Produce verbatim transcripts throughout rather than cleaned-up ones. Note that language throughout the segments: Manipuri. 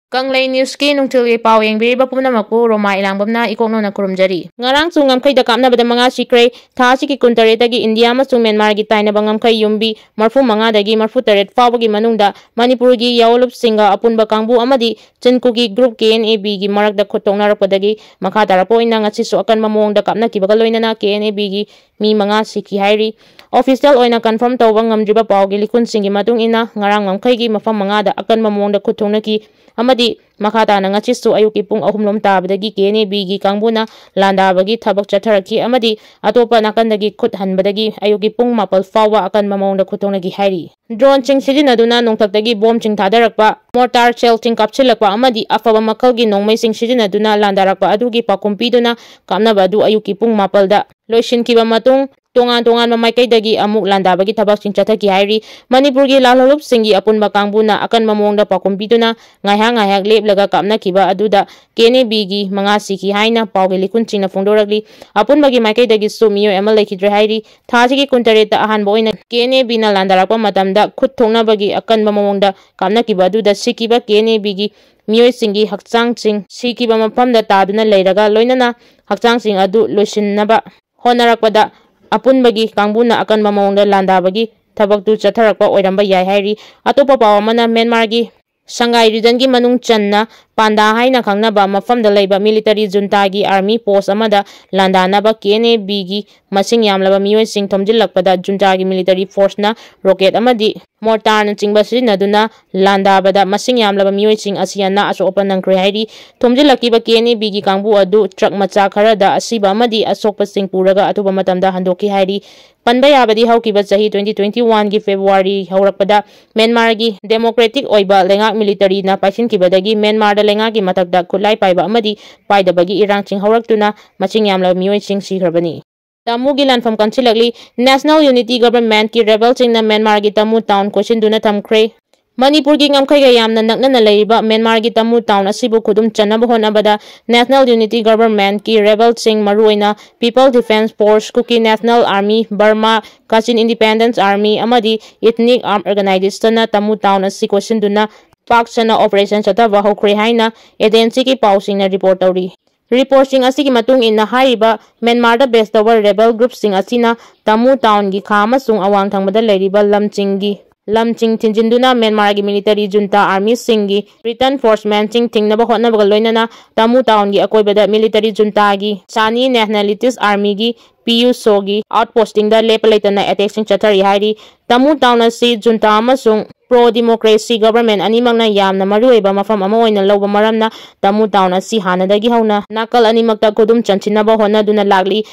ꯀꯪꯂꯩ ꯅ꯭ꯌꯨꯁꯀꯤ ꯅꯨꯡꯊꯤꯜꯒꯤ ꯄꯥꯎ ꯌꯦꯡꯕꯤꯔꯤꯕ ꯄꯨꯝꯅꯃꯛꯄꯨ ꯔꯣꯃꯥ ꯏꯂꯥꯡꯕꯝꯅ ꯏꯀꯣꯛꯅꯧꯅ ꯈꯨꯔꯨꯝꯖꯔꯤ꯫ ꯉꯔꯥꯡꯁꯨ ꯉꯝꯈꯩꯗ ꯀꯥꯞꯅꯕꯗ ꯃꯉꯥ ꯁꯤꯈ꯭ꯔꯦ꯫ ꯊꯥ ꯑꯁꯤꯒꯤ ꯀꯨꯟꯇꯔꯦꯠꯇꯒꯤ ꯏꯟꯗꯤꯌꯥ ꯑꯃꯁꯨꯡ ꯃ꯭ꯌꯥꯟꯃꯥꯔꯒꯤ ꯇꯥꯏꯅꯕ ꯉꯝꯈꯩ ꯌꯨꯝꯕꯤ ꯃꯔꯤꯐꯨ ꯃꯉꯥꯗꯒꯤ ꯃꯔꯤꯐꯨ ꯇꯔꯦꯠ ꯐꯥꯎꯕꯒꯤ ꯃꯅꯨꯡꯗ ꯃꯅꯤꯄꯨꯔꯒꯤ ꯌꯥꯑꯣꯂꯨꯞꯁꯤꯡꯒ ꯑꯄꯨꯟꯕ ꯀꯥꯡꯕꯨ ꯑꯃꯗꯤ ꯆꯤꯟꯀꯨꯀꯤ ꯒ꯭ꯔꯨꯞ ꯀꯦ ꯑꯦꯟ ꯑꯦ ꯕꯤꯒꯤ ꯃꯔꯛꯇ ꯈꯨꯠ ꯊꯣꯛꯅꯔꯛꯄꯗꯒꯤ ꯃꯈꯥ ꯇꯥꯔꯛꯄ ꯑꯣꯏꯅ ꯉꯁꯤꯁꯨ ꯑꯀꯟꯕ ꯃꯑꯣꯡꯗ ꯀꯥꯞꯅꯈꯤꯕꯒ ꯂꯣꯏꯅꯅ ꯀꯦ ꯑꯦꯟ ꯑꯦ ꯕꯤꯒꯤ ꯃꯤ ꯃꯉꯥ ꯁꯤꯈꯤ ꯍꯥꯏꯔꯤ꯫ ꯑꯣꯐꯤꯁꯤꯌꯦꯜ ꯑꯣꯏꯅ ꯀꯟꯐꯥꯔꯝ ꯇꯧꯕ ꯉꯝꯗ꯭ꯔꯤꯕ ꯄꯥꯎꯒꯤ ꯂꯤꯈꯨꯟꯁꯤꯡꯒꯤ ꯃꯇꯨꯡ ꯏꯟꯅ, ꯉꯔꯥꯡ ꯉꯝꯈꯩꯒꯤ ꯃꯐꯝ ꯃꯉꯥꯗ ꯑꯀꯟꯕ ꯃꯑꯣꯡꯗ ꯈꯨꯠ ꯊꯣꯛꯅꯈꯤ ꯑꯃꯗꯤ ꯃꯈꯥ ꯇꯥꯅ ꯉꯁꯤꯁꯨ ꯑꯌꯨꯛꯀꯤ ꯄꯨꯡ ꯑꯍꯨꯝ ꯂꯣꯝ ꯇꯥꯕꯗꯒꯤ ꯀꯦ ꯑꯦꯟ ꯑꯦ ꯕꯤꯒꯤ ꯀꯥꯡꯕꯨꯅ ꯂꯥꯟꯗꯥꯕꯒꯤ ꯊꯕꯛ ꯆꯠꯊꯔꯛꯈꯤ ꯑꯃꯗꯤ ꯑꯇꯣꯞꯄ ꯅꯥꯀꯟꯗꯒꯤ ꯈꯨꯠ ꯍꯟꯕꯗꯒꯤ ꯑꯌꯨꯛꯀꯤ ꯄꯨꯡ ꯃꯥꯄꯜ ꯐꯥꯎꯕ ꯑꯀꯟꯕ ꯃꯑꯣꯡꯗ ꯈꯨꯠ ꯊꯣꯛꯅꯈꯤ ꯍꯥꯏꯔꯤ꯫ ꯗ꯭ꯔꯣꯟꯁꯤꯡ ꯁꯤꯖꯤꯟꯅꯗꯨꯅ ꯅꯣꯡꯊꯛꯇꯒꯤ ꯕꯣꯝꯁꯤꯡ ꯊꯥꯗꯔꯛꯄ, ꯃꯣꯔꯇꯥꯔ ꯁꯦꯜꯁꯤꯡ ꯀꯥꯞꯁꯤꯜꯂꯛꯄ ꯑꯃꯗꯤ ꯑꯐꯕ ꯃꯈꯜꯒꯤ ꯅꯣꯡꯃꯩꯁꯤꯡ ꯁꯤꯖꯤꯟꯅꯗꯨꯅ ꯂꯥꯟꯗꯥꯔꯛꯄ ꯑꯗꯨꯒꯤ ꯄꯥꯎꯈꯨꯝ ꯄꯤꯗꯨꯅ ꯀꯥꯞꯅꯕ ꯑꯗꯨ ꯑꯌꯨꯛꯀꯤ ꯄꯨꯡ ꯃꯥꯄꯜꯗ ꯂꯣꯏꯁꯤꯟꯈꯤꯕ ꯃꯇꯨꯡ, ꯇꯣꯉꯥꯟ ꯇꯣꯉꯥꯟꯕ ꯃꯥꯏꯀꯩꯗꯒꯤ ꯑꯃꯨꯛ ꯂꯥꯟꯗꯥꯕꯒꯤ ꯊꯕꯛꯁꯤꯡ ꯆꯠꯊꯈꯤ ꯍꯥꯏꯔꯤ꯫ ꯃꯅꯤꯄꯨꯔꯒꯤ ꯂꯥꯜꯍꯧꯂꯨꯞꯁꯤꯡꯒꯤ ꯑꯄꯨꯟꯕ ꯀꯥꯡꯕꯨꯅ ꯑꯀꯟꯕ ꯃꯑꯣꯡꯗ ꯄꯥꯎꯈꯨꯝ ꯄꯤꯗꯨꯅ ꯉꯥꯏꯍꯥꯛ ꯉꯥꯏꯍꯥꯛ ꯂꯦꯞꯂꯒ ꯀꯥꯞꯅꯈꯤꯕ ꯑꯗꯨꯗ ꯀꯦ ꯑꯦꯟ ꯑꯦ ꯕꯤꯒꯤ ꯃꯉꯥ ꯁꯤꯈꯤ ꯍꯥꯏꯅ ꯄꯥꯎꯒꯤ ꯂꯤꯈꯨꯟꯁꯤꯡꯅ ꯐꯣꯡꯗꯣꯔꯛꯂꯤ꯫ ꯑꯄꯨꯟꯕꯒꯤ ꯃꯥꯏꯀꯩꯗꯒꯤꯁꯨ ꯃꯤꯑꯣꯏ ꯑꯃ ꯂꯩꯈꯤꯗ꯭ꯔꯦ ꯍꯥꯏꯔꯤ꯫ ꯊꯥ ꯑꯁꯤꯒꯤ ꯀꯨꯟꯇꯔꯦꯠꯇ ꯑꯍꯥꯟꯕ ꯑꯣꯏꯅ ꯀꯦ ꯑꯦꯟ ꯑꯦ ꯕꯤꯅ ꯂꯥꯟꯗꯥꯔꯛꯄ ꯃꯇꯝꯗ ꯈꯨꯠ ꯊꯣꯛꯅꯕꯒꯤ ꯑꯀꯟꯕ ꯃꯑꯣꯡꯗ ꯀꯥꯞꯅꯈꯤꯕ ꯑꯗꯨꯗ ꯁꯤꯈꯤꯕ ꯀꯦ ꯑꯦꯟ ꯑꯦ ꯕꯤꯒꯤ ꯃꯤꯑꯣꯏꯁꯤꯡꯒꯤ ꯍꯛꯆꯥꯡꯁꯤꯡ ꯁꯤꯈꯤꯕ ꯃꯐꯝꯗ ꯇꯥꯗꯨꯅ ꯂꯩꯔꯒ ꯂꯣꯏꯅꯅ ꯍꯛꯆꯥꯡꯁꯤꯡ ꯑꯗꯨ ꯂꯣꯏꯁꯤꯟꯅꯕ ꯍꯣꯠꯅꯔꯛꯄꯗ ꯑꯄꯨꯟꯕꯒꯤ ꯀꯥꯡꯕꯨꯅ ꯑꯀꯟꯕ ꯃꯑꯣꯡꯗ ꯂꯥꯟꯗꯥꯕꯒꯤ ꯊꯕꯛꯇꯨ ꯆꯠꯊꯔꯛꯄ ꯑꯣꯏꯔꯝꯕ ꯌꯥꯏ ꯍꯥꯏꯔꯤ꯫ ꯑꯇꯣꯞꯄ ꯄꯥꯎ ꯑꯃꯅ, ꯃ꯭ꯌꯥꯟꯃꯥꯔꯒꯤ ꯁꯪꯒꯥꯏ ꯔꯤꯖꯟꯒꯤ ꯃꯅꯨꯡ ꯆꯟꯅ ꯄꯥꯟꯗꯥ ꯍꯥꯏꯅ ꯈꯪꯅꯕ ꯃꯐꯝꯗ ꯂꯩꯕ ꯃꯤꯂꯤꯇꯔꯤ ꯖꯨꯟꯇꯥꯒꯤ ꯑꯥꯔꯃꯤ ꯄꯣꯁ ꯑꯃꯗ ꯂꯥꯟꯗꯥꯅꯕ ꯀꯦ ꯑꯦꯟ ꯑꯦ ꯕꯤꯒꯤ ꯃꯁꯤꯡ ꯌꯥꯝꯂꯕ ꯃꯤꯑꯣꯏꯁꯤꯡ ꯊꯣꯝꯖꯤꯜꯂꯛꯄꯗ ꯖꯨꯟꯇꯥꯒꯤ ꯃꯤꯂꯤꯇꯔꯤ ꯐꯣꯔꯁꯅ ꯔꯣꯀꯦꯠ ꯑꯃꯗꯤ ꯃꯣꯔꯇꯥꯔꯅꯆꯤꯡꯕ ꯁꯤꯖꯤꯟꯅꯗꯨꯅ ꯂꯥꯟꯗꯥꯕꯗ ꯃꯁꯤꯡ ꯌꯥꯝꯂꯕ ꯃꯤꯑꯣꯏꯁꯤꯡ ꯑꯁꯤ ꯑꯅꯥ ꯑꯁꯣꯛ ꯑꯄꯟ ꯅꯪꯈ꯭ꯔꯦ ꯍꯥꯏꯔꯤ꯫ ꯊꯣꯝꯖꯤꯜꯂꯛꯈꯤꯕ ꯀꯦ ꯑꯦꯟ ꯑꯦ ꯕꯤꯒꯤ ꯀꯥꯡꯕꯨ ꯑꯗꯨ ꯇ꯭ꯔꯛ ꯃꯆꯥ ꯈꯔꯗ ꯑꯁꯤꯕ ꯑꯃꯗꯤ ꯑꯁꯣꯛꯄꯁꯤꯡ ꯄꯨꯔꯒ ꯑꯊꯨꯕ ꯃꯇꯝꯗ ꯍꯟꯗꯣꯛꯈꯤ ꯍꯥꯏꯔꯤ꯫ ꯄꯟꯕ ꯌꯥꯕꯗꯤ, ꯍꯧꯈꯤꯕ ꯆꯍꯤ twenty twenty-one ꯒꯤ ꯐꯦꯕ꯭ꯔꯨꯋꯥꯔꯤ ꯍꯧꯔꯛꯄꯗ ꯃ꯭ꯌꯥꯟꯃꯥꯔꯒꯤ ꯗꯦꯃꯣꯀ꯭ꯔꯦꯇꯤꯛ ꯑꯣꯏꯕ ꯂꯩꯉꯥꯛ ꯃꯤꯂꯤꯇꯔꯤꯅ ꯄꯥꯏꯁꯤꯟꯈꯤꯕꯗꯒꯤ ꯃ꯭ꯌꯥꯟꯃꯥꯔꯗ ꯂꯩꯉꯥꯛꯀꯤ ꯃꯊꯛꯇ ꯈꯨꯠꯂꯥꯏ ꯄꯥꯏꯕ ꯑꯃꯗꯤ ꯄꯥꯏꯗꯕꯒꯤ ꯏꯔꯥꯡꯁꯤꯡ ꯍꯧꯔꯛꯇꯨꯅ ꯃꯁꯤꯡ ꯌꯥꯝꯂꯕ ꯃꯤꯑꯣꯏꯁꯤꯡ ꯁꯤꯈ꯭ꯔꯕꯅꯤ꯫ ꯇꯥꯃꯨꯒꯤ ꯂꯥꯟꯐꯝ ꯀꯟꯁꯤꯜꯂꯛꯂꯤ꯫ National Unity Government ꯀꯤ ꯔꯦꯕꯦꯜꯁꯤꯡꯅ ꯃ꯭ꯌꯥꯟꯃꯥꯔꯒꯤ ꯇꯥꯃꯨ ꯇꯥꯎꯟ ꯀꯣꯏꯁꯤꯟꯗꯨꯅ ꯊꯝꯈ꯭ꯔꯦ꯫ ꯃꯅꯤꯄꯨꯔꯒꯤ ꯉꯝꯈꯩꯒ ꯌꯥꯝꯅ ꯅꯛꯅꯅ ꯂꯩꯔꯤꯕ ꯃ꯭ꯌꯥꯟꯃꯥꯔꯒꯤ ꯇꯃꯨ ꯇꯥꯎꯟ ꯑꯁꯤꯕꯨ ꯈꯨꯗꯨꯝ ꯆꯟꯅꯕ ꯍꯣꯠꯅꯕꯗ National Unity Government ꯀꯤ rebel ꯁꯤꯡ, ꯃꯔꯨꯑꯣꯏꯅ People Defence Force, Kuki National Army, Burma, Kachin Independence Army ꯑꯃꯗꯤ Ethnic Armed Organization ꯅ ꯇꯃꯨ ꯇꯥꯎꯟ ꯑꯁꯤ ꯀꯣꯏꯁꯤꯟꯗꯨꯅ ꯄꯥꯛ ꯁꯟꯅ operation ꯆꯠꯊꯕ ꯍꯧꯈ꯭ꯔꯦ ꯍꯥꯏꯅ agency ꯒꯤ ꯄꯥꯎꯁꯤꯡꯅ report ꯇꯧꯔꯤ꯫ Report ꯁꯤꯡ ꯑꯁꯤꯒꯤ ꯃꯇꯨꯡ ꯏꯟꯅ, ꯍꯥꯏꯔꯤꯕ ꯃ꯭ꯌꯥꯟꯃꯥꯔꯗ base ꯇꯧꯕ rebel group ꯁꯤꯡ ꯑꯁꯤꯅ ꯇꯃꯨ ꯇꯥꯎꯟꯒꯤ ꯈꯥ ꯑꯃꯁꯨꯡ ꯑꯋꯥꯡ ꯊꯪꯕꯗ ꯂꯩꯔꯤꯕ ꯂꯝꯁꯤꯡꯒꯤ, ꯂꯝꯁꯤꯡ ꯊꯤꯡꯖꯤꯟꯗꯨꯅ ꯃ꯭ꯌꯥꯟꯃꯥꯔꯒꯤ military junta army ꯁꯤꯡꯒꯤ reinforcement ꯁꯤꯡ ꯊꯤꯡꯅꯕ ꯍꯣꯠꯅꯕꯒ ꯂꯣꯏꯅꯅ ꯇꯃꯨ ꯇꯥꯎꯟꯒꯤ ꯑꯀꯣꯏꯕꯗ military junta ꯒꯤ Shan Nationalist Army ꯒꯤ, P U S O ꯒꯤ outpost ꯁꯤꯡꯗ ꯂꯦꯞꯄ ꯂꯩꯇꯅ attack ꯁꯤꯡ ꯆꯠꯊꯔꯤ ꯍꯥꯏꯔꯤ꯫ ꯇꯃꯨ ꯇꯥꯎꯟ ꯑꯁꯤ junta ꯑꯃꯁꯨꯡ pro democracy government ꯑꯅꯤꯃꯛꯅ ꯌꯥꯝꯅ ꯃꯔꯨꯑꯣꯏꯕ ꯃꯐꯝ ꯑꯃ ꯑꯣꯏꯅ ꯂꯧꯕ ꯃꯔꯝꯅ ꯇꯃꯨ ꯇꯥꯎꯟ ꯑꯁꯤ ꯍꯥꯟꯅꯗꯒꯤ ꯍꯧꯅ ꯅꯥꯀꯜ ꯑꯅꯤꯃꯛꯇ ꯈꯨꯗꯨꯝ ꯆꯟꯁꯤꯟꯅꯕ ꯍꯣꯠꯅꯗꯨꯅ ꯂꯥꯛꯂꯤ꯫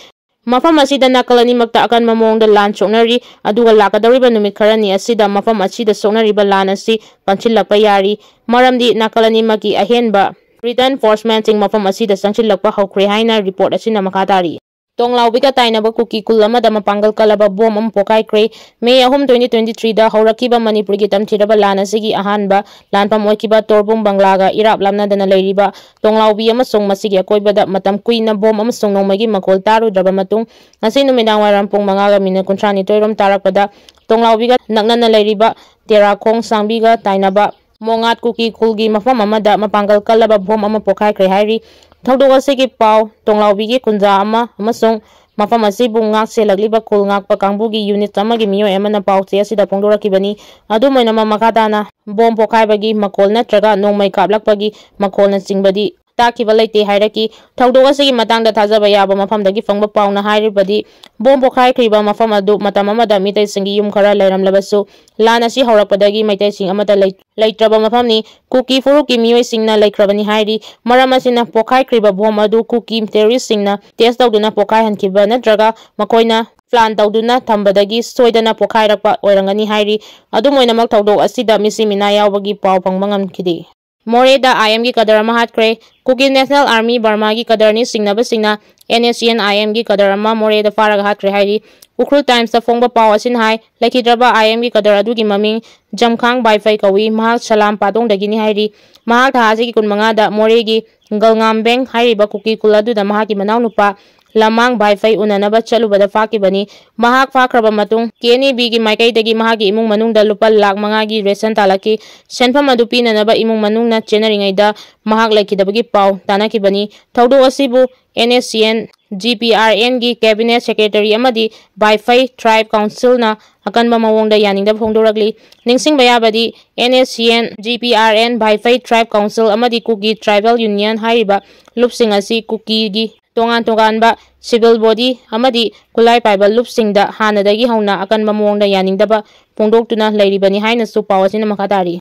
ꯃꯐꯝ ꯑꯁꯤꯗ ꯅꯥꯀꯜ ꯑꯅꯤꯃꯛꯇ ꯑꯀꯟꯕ ꯃꯑꯣꯡꯗ ꯂꯥꯟ ꯁꯣꯛꯅꯔꯤ, ꯑꯗꯨꯒ ꯂꯥꯛꯀꯗꯧꯔꯤꯕ ꯅꯨꯃꯤꯠ ꯈꯔꯅꯤ ꯑꯁꯤꯗ ꯃꯐꯝ ꯑꯁꯤꯗ ꯁꯣꯛꯅꯔꯤꯕ ꯂꯥꯟ ꯑꯁꯤ ꯀꯟꯁꯤꯜꯂꯛꯄ ꯌꯥꯔꯤ, ꯃꯔꯝꯗꯤ ꯅꯥꯀꯜ ꯑꯅꯤꯃꯛꯀꯤ ꯑꯍꯦꯟꯕ reinforcement ꯁꯤꯡ ꯃꯐꯝ ꯑꯁꯤꯗ ꯆꯪꯁꯤꯜꯂꯛꯄ ꯍꯧꯈ꯭ꯔꯦ ꯍꯥꯏꯅ report ꯑꯁꯤꯅ ꯃꯈꯥ ꯇꯥꯔꯤ꯫ ꯇꯣꯡꯂꯥꯎꯕꯤꯒ ꯇꯥꯏꯅꯕ ꯀꯨꯀꯤ ꯈꯨꯜ ꯑꯃꯗ ꯃꯄꯥꯡꯒꯜ ꯀꯜꯂꯕ ꯕꯣꯝ ꯑꯃ ꯄꯣꯈꯥꯏꯈ꯭ꯔꯦ꯫ May ꯑꯍꯨꯝ, twenty twenty three ꯗ ꯍꯧꯔꯛꯈꯤꯕ ꯃꯅꯤꯄꯨꯔꯒꯤ ꯇꯝꯊꯤꯔꯕ ꯂꯥꯟ ꯑꯁꯤꯒꯤ ꯑꯍꯥꯟꯕ ꯂꯥꯟꯐꯝ ꯑꯣꯏꯈꯤꯕ ꯇꯣꯔꯕꯨꯡ ꯕꯪꯂꯥꯒ ꯏꯔꯥꯞ ꯂꯥꯞꯅꯗꯅ ꯂꯩꯔꯤꯕ ꯇꯣꯡꯂꯥꯎꯕꯤ ꯑꯃꯁꯨꯡ ꯃꯁꯤꯒꯤ ꯑꯀꯣꯏꯕꯗ ꯃꯇꯝ ꯀꯨꯏꯅ ꯕꯣꯝ ꯑꯃꯁꯨꯡ ꯅꯣꯡꯃꯩꯒꯤ ꯃꯈꯣꯜ ꯇꯥꯔꯨꯗ꯭ꯔꯕ ꯃꯇꯨꯡ, ꯉꯁꯤ ꯅꯨꯃꯤꯗꯥꯡ ꯋꯥꯏꯔꯝ ꯄꯨꯡ ꯃꯉꯥꯒ minute ꯀꯨꯟꯊ꯭ꯔꯥ ꯅꯤꯊꯣꯏ ꯔꯣꯝ ꯇꯥꯔꯛꯄꯗ ꯇꯣꯡꯂꯥꯎꯕꯤꯒ ꯅꯛꯅꯅ ꯂꯩꯔꯤꯕ ꯇꯦꯔꯥꯈꯣꯡ ꯁꯥꯡꯕꯤꯒ ꯇꯥꯏꯅꯕ ꯃꯣꯉꯥꯠ ꯀꯨꯀꯤ ꯈꯨꯜꯒꯤ ꯃꯐꯝ ꯑꯃꯗ ꯃꯄꯥꯡꯒꯜ ꯀꯜꯂꯕ ꯕꯣꯝ ꯑꯃ ꯄꯣꯈꯥꯏꯈ꯭ꯔꯦ ꯍꯥꯏꯔꯤ꯫ ꯊꯧꯗꯣꯛ ꯑꯁꯤꯒꯤ ꯄꯥꯎ ꯇꯣꯡꯂꯥꯎꯕꯤꯒꯤ ꯈꯨꯟꯖꯥ ꯑꯃ ꯑꯃꯁꯨꯡ ꯃꯐꯝ ꯑꯁꯤꯕꯨ ꯉꯥꯛ ꯁꯦꯜꯂꯛꯂꯤꯕ ꯈꯨꯜ ꯉꯥꯛꯄ ꯀꯥꯡꯕꯨꯒꯤ unit ꯑꯃꯒꯤ ꯃꯤꯑꯣꯏ ꯑꯃꯅ ꯄꯥꯎꯆꯦ ꯑꯁꯤꯗ ꯐꯣꯡꯗꯣꯔꯛꯈꯤꯕꯅꯤ꯫ ꯑꯗꯨꯝ ꯑꯣꯏꯅꯃꯛ, ꯃꯈꯥ ꯇꯥꯅ ꯕꯣꯝ ꯄꯣꯈꯥꯏꯕꯒꯤ ꯃꯈꯣꯜ ꯅꯠꯇ꯭ꯔꯒ ꯅꯣꯡꯃꯩ ꯀꯥꯞꯂꯛꯄꯒꯤ ꯃꯈꯣꯜꯅꯆꯤꯡꯕꯗꯤ ꯇꯥꯈꯤꯕ ꯂꯩꯇꯦ ꯍꯥꯏꯔꯛꯈꯤ꯫ ꯊꯧꯗꯣꯛ ꯑꯁꯤꯒꯤ ꯃꯇꯥꯡꯗ ꯊꯥꯖꯕ ꯌꯥꯕ ꯃꯐꯝꯗꯒꯤ ꯐꯪꯕ ꯄꯥꯎꯅ ꯍꯥꯏꯔꯤꯕꯗꯤ, ꯕꯣꯝ ꯄꯣꯈꯥꯏꯈ꯭ꯔꯤꯕ ꯃꯐꯝ ꯑꯗꯨ ꯃꯇꯝ ꯑꯃꯗ ꯃꯤꯇꯩꯁꯤꯡꯒꯤ ꯌꯨꯝ ꯈꯔ ꯂꯩꯔꯝꯂꯕꯁꯨ, ꯂꯥꯟ ꯑꯁꯤ ꯍꯧꯔꯛꯄꯗꯒꯤ ꯃꯩꯇꯩꯁꯤꯡ ꯑꯃꯠꯇ ꯂꯩ-, ꯂꯩꯇ꯭ꯔꯕ ꯃꯐꯝꯅꯤ꯫ ꯀꯨꯀꯤ ꯐꯨꯔꯨꯞꯀꯤ ꯃꯤꯑꯣꯏꯁꯤꯡꯅ ꯂꯩꯈ꯭ꯔꯕꯅꯤ ꯍꯥꯏꯔꯤ꯫ ꯃꯔꯝ ꯑꯁꯤꯅ, ꯄꯣꯈꯥꯏꯈ꯭ꯔꯤꯕ ꯕꯣꯝ ꯑꯗꯨ ꯀꯨꯀꯤ terrorist ꯁꯤꯡꯅ test ꯇꯧꯗꯨꯅ ꯄꯣꯈꯥꯏꯍꯟꯈꯤꯕ ꯅꯠꯇ꯭ꯔꯒ ꯃꯈꯣꯏꯅ plan ꯇꯧꯗꯨꯅ ꯊꯝꯕꯗꯒꯤ ꯁꯣꯏꯗꯅ ꯄꯣꯈꯥꯏꯔꯛꯄ ꯑꯣꯏꯔꯝꯒꯅꯤ ꯍꯥꯏꯔꯤ꯫ ꯑꯗꯨꯝ ꯑꯣꯏꯅꯃꯛ, ꯊꯧꯗꯣꯛ ꯑꯁꯤꯗ ꯃꯤꯁꯤ ꯃꯤꯅꯥ ꯌꯥꯎꯕꯒꯤ ꯄꯥꯎ ꯐꯪꯕ ꯉꯝꯈꯤꯗꯦ꯫ ꯃꯣꯔꯦꯗ ꯑꯥꯏ ꯑꯦꯝꯒꯤ ꯀꯗꯔ ꯑꯃ ꯍꯥꯠꯈ꯭ꯔꯦ꯫ ꯀꯨꯀꯤ ꯅꯦꯁꯅꯦꯜ ꯑꯥꯔꯃꯤ ꯕꯔꯃꯥꯒꯤ ꯀꯗꯔꯅꯤ ꯆꯤꯡꯅꯕꯁꯤꯡꯅ ꯑꯦꯟ ꯑꯦꯁ ꯁꯤ ꯑꯦꯟ ꯑꯥꯏ ꯑꯦꯝꯒꯤ ꯀꯗꯔ ꯑꯃ ꯃꯣꯔꯦꯗ ꯐꯥꯔꯒ ꯍꯥꯠꯈ꯭ꯔꯦ ꯍꯥꯏꯔꯤ꯫ ꯎꯈ꯭ꯔꯨꯜ ꯇꯥꯏꯝꯁꯇ ꯐꯣꯡꯕ ꯄꯥꯎ ꯑꯁꯤꯅ ꯍꯥꯏ, ꯂꯩꯈꯤꯗ꯭ꯔꯕ ꯑꯥꯏ ꯑꯦꯝꯒꯤ ꯀꯗꯔ ꯑꯗꯨꯒꯤ ꯃꯃꯤꯡ ꯖꯝꯈꯥꯡ ꯕꯥꯏꯐꯩ ꯀꯧꯏ꯫ ꯃꯍꯥꯛ ꯁꯂꯥꯝ ꯄꯥꯗꯣꯡꯗꯒꯤꯅꯤ ꯍꯥꯏꯔꯤ꯫ ꯃꯍꯥꯛ ꯊꯥ ꯑꯁꯤꯒꯤ ꯀꯨꯟꯃꯉꯥꯗ ꯃꯣꯔꯦꯒꯤ ꯒꯜꯉꯥꯝꯕꯦꯡ ꯍꯥꯏꯔꯤꯕ ꯀꯨꯀꯤ ꯈꯨꯜ ꯑꯗꯨꯗ ꯃꯍꯥꯛꯀꯤ ꯃꯅꯥꯎꯅꯨꯄꯥ ꯂꯃꯥꯡ ꯕꯥꯏꯐꯩ ꯎꯅꯅꯕ ꯆꯠꯂꯨꯕꯗ ꯐꯥꯈꯤꯕꯅꯤ꯫ ꯃꯍꯥꯛ ꯐꯥꯈ꯭ꯔꯕ ꯃꯇꯨꯡ ꯀꯦ ꯑꯦꯟ ꯏ ꯕꯤꯒꯤ ꯃꯥꯏꯀꯩꯗꯒꯤ ꯃꯍꯥꯛꯀꯤ ꯏꯃꯨꯡ ꯃꯅꯨꯡꯗ ꯂꯨꯄꯥ ꯂꯥꯈ ꯃꯉꯥꯒꯤ ꯔꯦꯁꯟ ꯇꯥꯜꯂꯛꯈꯤ꯫ ꯁꯦꯟꯐꯝ ꯑꯗꯨ ꯄꯤꯅꯅꯕ ꯏꯃꯨꯡ ꯃꯅꯨꯡꯅ ꯆꯦꯟꯅꯔꯤꯉꯩꯗ ꯃꯍꯥꯛ ꯂꯩꯈꯤꯗꯕꯒꯤ ꯄꯥꯎ ꯇꯥꯟꯅꯈꯤꯕꯅꯤ꯫ ꯊꯧꯗꯣꯛ ꯑꯁꯤꯕꯨ N S C N, G P R ꯑꯦꯟꯒꯤ ꯀꯦꯕꯤꯅꯦꯠ ꯁꯦꯀ꯭ꯔꯦꯇꯔꯤ ꯑꯃꯗꯤ ꯕꯥꯏꯐꯩ ꯇ꯭ꯔꯥꯏꯕ ꯀꯥꯎꯟꯁꯤꯜꯅ ꯑꯀꯟꯕ ꯃꯑꯣꯡꯗ ꯌꯥꯅꯤꯡꯗꯕ ꯐꯣꯡꯗꯣꯔꯛꯂꯤ꯫ ꯅꯤꯡꯁꯤꯡꯕ ꯌꯥꯕꯗꯤ, N S C N, G P R N, Baiphei tribe council ꯑꯃꯗꯤ ꯀꯨꯀꯤ ꯇ꯭ꯔꯥꯏꯕꯦꯜ ꯌꯨꯅꯤꯌꯟ ꯍꯥꯏꯔꯤꯕ ꯂꯨꯞꯁꯤꯡ ꯑꯁꯤ ꯀꯨꯀꯤꯒꯤ ꯇꯣꯉꯥꯟ ꯇꯣꯉꯥꯟꯕ ꯁꯤꯚꯤꯜ ꯕꯣꯗꯤ ꯑꯃꯗꯤ ꯈꯨꯠꯂꯥꯏ ꯄꯥꯏꯕ ꯂꯨꯞꯁꯤꯡꯗ ꯍꯥꯟꯅꯗꯒꯤ ꯍꯧꯅ ꯑꯀꯟꯕ ꯃꯑꯣꯡꯗ ꯌꯥꯅꯤꯡꯗꯕ ꯐꯣꯡꯗꯣꯛꯇꯨꯅ ꯂꯩꯔꯤꯕꯅꯤ ꯍꯥꯏꯅꯁꯨ ꯄꯥꯎ ꯑꯁꯤꯅ ꯃꯈꯥ ꯇꯥꯔꯤ꯫